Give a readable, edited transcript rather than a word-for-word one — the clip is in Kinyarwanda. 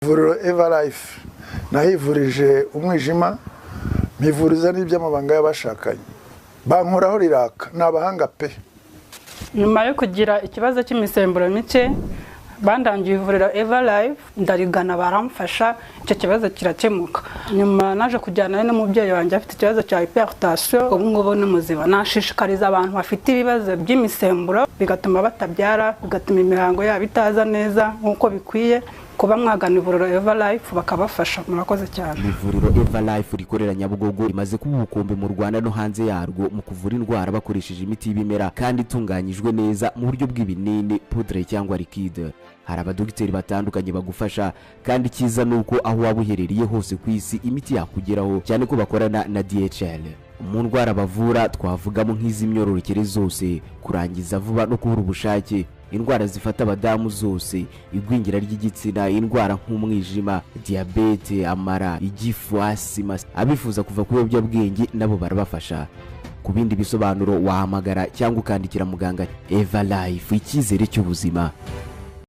Ivuriro Eva Life nahivurije umwijima, mpivuriza n'iby'amabanga y'abashakanye, bankoraho riraka, ni abahanga pe. Nyuma yo kugira ikibazo cy'imisemburo mike, bandangiye ivuriro Eva Life, ndarigana baramfasha, icyo kibazo kirakemuka. Nyuma naje kujyana n'umubyeyi wanjye afite ikibazo cya hypertension, ubu ngubu ni muzima. Nashishikariza abantu bafite ibibazo by'imisemburo bigatuma batabyara, bigatuma imihango yabo itaza neza nk'uko bikwiye, kuba mwagana ivuriro Eva Life bakabafasha. Murakoze cyane. Ivuriro Eva Life rikorera Nyabugogo rimaze kuba ubukombe mu Rwanda no hanze yarwo mu kuvura indwara bakoresheje imiti y'ibimera kandi itunganyijwe neza mu buryo bw'ibinini, poudre cyangwa liquide. Hari abadogiteri batandukanye bagufasha, kandi icyiza ni uko aho waba uherereye hose ku isi imiti yakugeraho, cyane ko bakorana na DHL. Mu ndwara bavura twavugamo nk'iz'imyororokere zose, kurangiza vuba no kubura ubushake, indwara zifata abadamu zose, igwingira ry'igitsina, indwara nk'umwijima, diyabete, amara, igifu, asima. Abifuza kuva ku biyobyabwenge nabo barabafasha. Ku bindi bisobanuro wahamagara cyangwa ukandikira muganga. Eva Life, icyizere cy'ubuzima.